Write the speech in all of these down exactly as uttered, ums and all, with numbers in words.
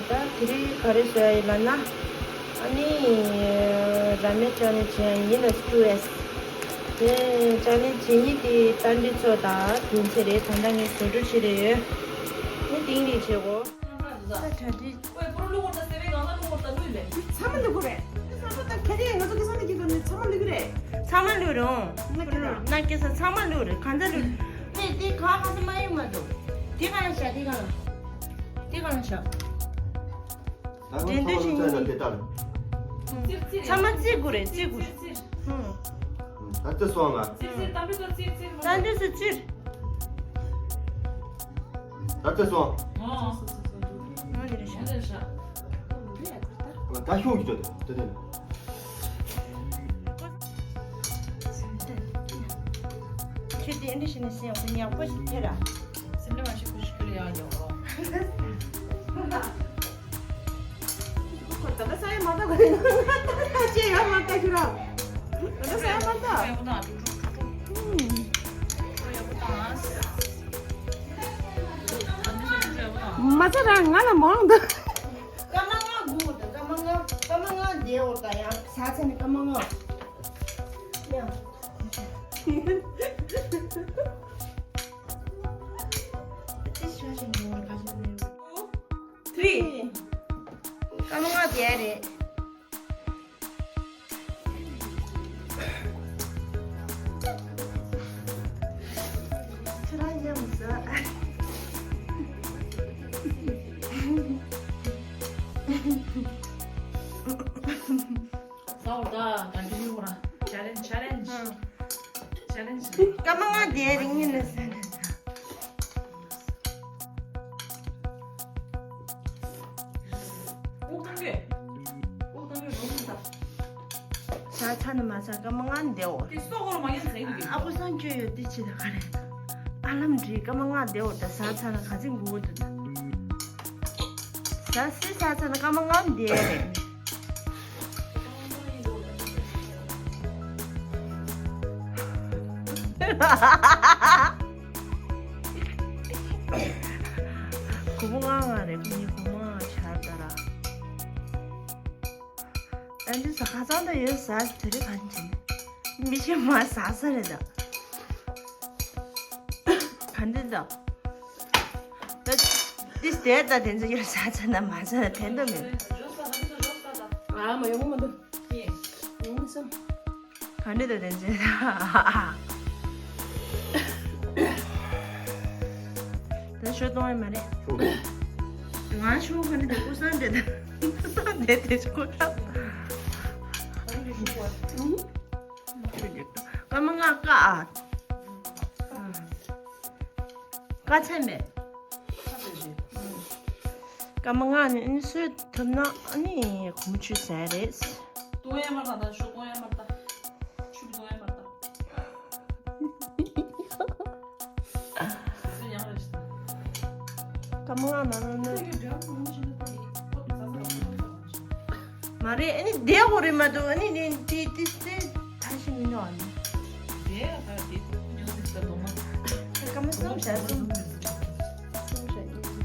ད་དེ་རིང་ག་རེ་བཟོ་ཡ་ཡིན་ལབ་ན། ཨ་ནི་ར་མེན་ཅ་ལེན་བྱེད་ཡ་ཡིན་ལ་སུ་ཨེས། དེ་ཅ་ལེན་བྱེད་མཁན་དེ་རྟ་མགྲིན་མཚོ་དང་བདུན་ཚེ་རེད། ད་ལྟ་ངས་བཟོ་འདྲ་བྱེད་རེད་ཡོད། ངས་དེང་རིང་བྱེད་གོ། ད་གྲ་སྒྲིག་ཚང་མ་ལུག་གོ་རེད། ཚང་མ་ལྟ་ཁྱེད་རེད། ང་ཚོ་ཁེ་སང་ནས་ཁྱེད་ཚོ་ནས་ཚང་མ་ལུག་གི་རེད། ཚང་མ་ལུག་རེད། ཨོ། ན་ཁེ་སང་ཚང་མ་ལུག་རེད། གང་ཚ་ལུག་རེད། ནས་དེ་གང་གང་ས་མ་ཡོང་མ་འདུག་དེ་གང་ལ་བཞག་དེ་གང་ལ། དེ་གང་ལ་བཞག་ད་ང་འགྲན་བསྡུར་བྱེད་མཁན་དེ་ལྟར། ཚང་མ་རྩི་དགོས་རེད། རྩི་དགོས་རེད། ད་རྩི་སོང་ང་། ད་འདི་སུ་རྩི། ད་རྩི་སོང་། ང་འདི་རེད་ཤག་ད་ཤོག་གི་ཅོ་དེ་དེ་དེ། ཁྱེད་དེ་འདི་ཞིག་ནས་སེམས་ཁོ་ཉག་པོ་ཞིག་ཁྱེད་ར། སེམས་ནས་མ་ཤི་ཁུ་ཤི་ཁུ་ལ་ཡག་ཡོད་རོ། ཁོ་ད་ལྟ་ས་ཡ་མ་ལྟ་གི་རེད། ད་ལྟ་ས་ཡ་མ་ལྟ་ཁྱོད་ར། ད་ལྟ་ས་ཡ་མ་ལྟ། མ་ཚ་ར་ང་ལ་མང་འདུག་སྐར་མ་ལྔ་སྒུག་དང་། སྐར་མ་ལྔ། སྐར་མ་ལྔ་བསྡད་འོ། ད་ཡང་ཟ་ཚར་ནས་སྐར་མ་ལྔ། ཡ། ཅི་ཤ་ཞིག་འགྲོ་བ་ག་ཞིག་རེད། ཐི་རི། སྐར་མ་ལྔ་བསྡད་རེད། ཁྱོད་རང་ཡ་མི་ཟ། ཟ་འོ་ད་ག་འདྲ་ཡོང་ར། ཆེ་ལེན་ཇི། ཆེ་ལེན་ཇི། ཆེ་ལེན་ཇི། སྐར་མ་ལྔ་བསྡད་རེད། ངས་ནས་ཟ་ནས། ཨོ་གཏང་གི། ཨོ་གཏང་གི་རོ་མི་ད། ཟ་ཚར་ནས་མ་ཟ་སྐར་མ་ལྔ་བསྡད་འོ། དེ་སོག་ཨོ་མ་ཡིན་ཟེར་གི། ཨ་ཁུ་སང་ཁྱོད་ཡོད་དེ་ཅི་ད་ག་རེད། ཨ་ལམ་འདྲི། སྐར་མ་ལྔ་བསྡད་འོ། ད་ཟ་ཚར་ན་ག་ཚོད་འགོར་འདུག་ད། ཟ་སི་ཟ་ཚར་ན་སྐར་མ་ལྔ་བསྡད་རེད། སྒོར་མོ་ལྔ་ལྔ་རེད། ཁོ་གཉིས་སྒོར་མོ་ལྔ་ཆར་ད་ར། ཨ་འདི་ཟ་ཁ་ཚང་ད་ཡོད་ཟ་དེ་རེད། ག་འདྲ་མི་ཤེས་མ་ཟ་ས་རེད་ད། ག་འདྲ་ད། ད་འདི་དེ་ད་དེ་ཚོ་ཡོད་ཟ་ཚ་ན་མ་ཟ་ན་དེ་འདྲ་མེད། ཨ་མ་ཡོང་མ་འདུག་ཡོང་མ་སོང་། ག་འདྲ་ད་དེ་ཚོ། ད་ཤོ་གཏོང་ཡ་མ་རེད། ང་ཤོ་ག་འདྲ་ད་ཀུ་སང་འདྲ་ད། ཀུ་སང་འདྲ་དེ་ཤོ་ཀུ་སང་། སྐར་མ་ལྔ་ཀ་ཨ། ཀ་ཚད་མེད། སྐར་མ་ལྔ་ནས་ཨ་ནི་གསོས་ཐུབ་ན་ཨ་ནི་གོང་ཆུ་ཟ་རེད། གཏོང་ཡ་མ་ད་ད་ཤོ་གཏོང་ཡ་མ་ད། ཆུ་གཏོང་ཡ་མ་ད། སྐར་མ་ལྔ་ན་ན་ན། མ་རེད། ཨ་ནི་བསྡད་དགོས་རེད་མ་གཏོགས། ཨ་ནི་ནི་དེ་དེ་དེ་ད་ཞིག་མི་འདུག་ཨ་ནི། སྐར་མ་གསུམ་བཞག་གསུམ། གསུམ་བཞག་གཉིས།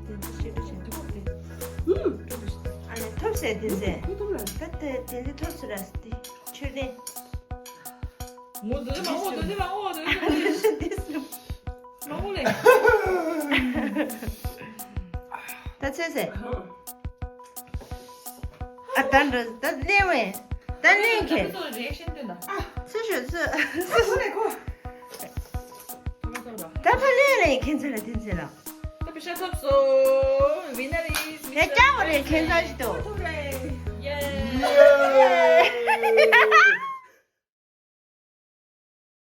དེ་ཚོ་ཤེས་པ་བྱེད་ཐུབ་དེ། ཨ་ནི་ཐུབ་ཟེར་དེ་ཟེར། ད་དེ་དེ་ཚོ་ཐུབ་ཟེར་ར་དེ། ཆོས་ལྡན། ངོ་འདོད་མ་ངོ་འདོད་མ་ངོ་འདོད་མ་ངོ་ལེ། ད་ཚེ་ཚེ། ཨ་ད་འགྲོ་ད་ལེན་བས། ད་ལེན་ཁེ། ཚེ་ཤོད་ཚེ། ཚེ་ཤོད་ཁོ། ད་ད་ལེན་རེད་ཁྱེད་ཚེ་ལ་དེ་ཚེ་ལ། ད་པེ་ཤ་ཐོབ་སོ། Winner is ཡ་ཀྱ་བ་རེད་ཁྱེད་ཚ་ཞིག་ཏོ། ཐོབ་རེད། ཡེ།